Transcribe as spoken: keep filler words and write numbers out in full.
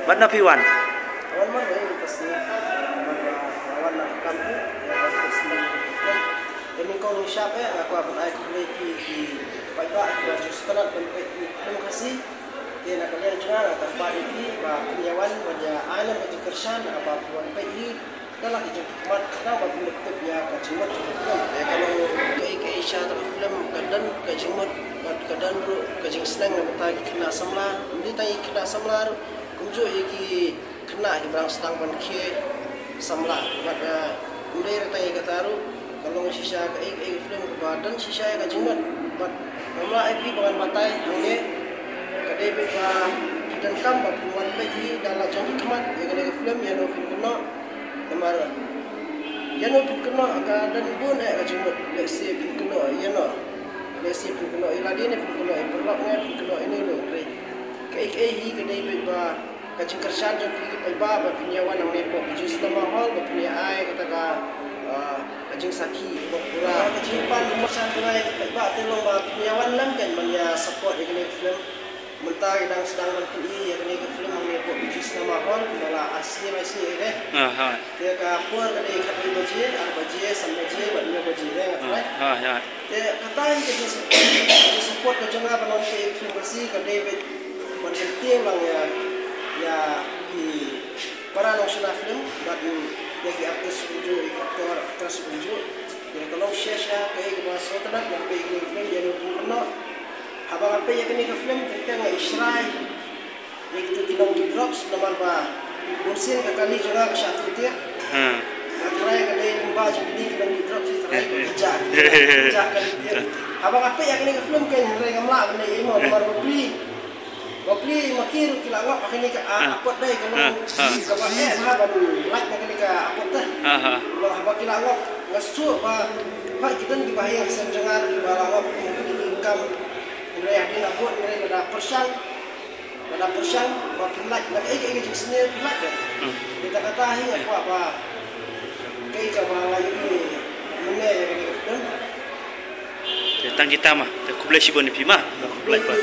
Bad na phi wan? Wan man dei mynta sngi. Wan, wan na kam hi. Wan ka sngi. Te nyngkong nyngshap eh nga kwah ban ai khublei ïa phi ki paidbah kiba ju sngewtynnat ban peit ïa ki film Khasi. Te na ka liang jong nga nga kyrpad ïa phi ba phin ïa wan ban ïa ai lem ka jingkyrshan haba phi wan peit hi. Da la ki jingkhmat khnang ba phin ïa tip ïa ka jingmut jong ka film. Ïa ka long kaei kaei sha ta ka film ka don ka jingmut bad ka don ruh ka jingsneng na bynta ki khynnah samla. Ym dei tang ïa ki khynnah samla ruh, kumjuh ïa ki khynnah kiba dang sdang ban khie samla. Bad, eh, ym dei tang ïa kata ruh, ka long shisha kaei kaei ka film kaba don shisha ïa ka jingmut. Bad ngam lah ïa phi ba ngan batai hangne. Ka dei beit ba phi donkam ba phin wan peit hi da la jong ki khmat ïa kane ka film, ïa no phin kynnoh. Namar ïa no phin kynnoh ka don bun eh ka jingmut. Lehse phin kynnoh ïa no, lehse phin kynnoh ïa lade ne phin kynnoh ïa paralok ne phin kynnoh ïa no ïa no. Kaei kaei hi ka dei beit ba ka jingkyrshan jong phi ki paidbah ba phin ïa wan hangne hapoh Bijou Cinema Hall ba phin ïa ai kata ka, ah, ka jingsakhi ba pura. Ka jingpan jingkyrshan jong nga ïa ki paidbah te long ba phin ïa wan lem kan ban ïa support ïa kane ka film. Mynta ki dang sdang ban pyni ïa kane ka film hangne hapoh Bijou Cinema Hall kumba la ar sngi lai sngi ïa kane. Aha. Te ka por ka dei khatwei baje, ar baje, san baje bad hynñiew baje, ïa nga trai. Ah, ah, ïa. Te kata hi ka jingsupport, ka jingsupport ka jong nga ban wan peit ïa ka film Khasi ka dei beit ban kyntiew lang ïa, ïa ki para nongshna film bad ïa ki artist kumjuh, ïa ki actor actress kumjuh. Ïa ka long shisha kaei kaba sngewtynnat ban peit ïa kane ka film, ïa no phin kynnoh. Haba nga peit ïa kane ka film teng teng nga ïa shrai ïa kito ki nongdih drugs namar ba bunsien ka kali jong nga ka shah tuh tiar. Ha. Nga tharai ka dei kumba jong kine ki nongdih drugs, tharai ka jah, ka jah kali tiar. Haba nga peit ïa kane ka film kein hynrei ngam lah ban leh ei mo namar bapli, bapli ma ki ruh ki la ngop ha kane ka, ah, apot dei ka long kaba eh bha ban lait na kane ka apot te. Haba ki la ngop nga sngewthuh ba, ba ki don kiba ha ïing ha sem jong nga ruh kiba la ngop, ki kam. Hynrei hadien la bud hynrei lada pyrshang, lada pyrshang ba phin lait na kaei kaei ka jingsniew phin lait de. Hmm. Te kata hi nga kwah ba kaei kaba nga ïohi mynne ïa kane ka film. Te tang kita ma, te khublei shibun ïa phi ma, khublei pa.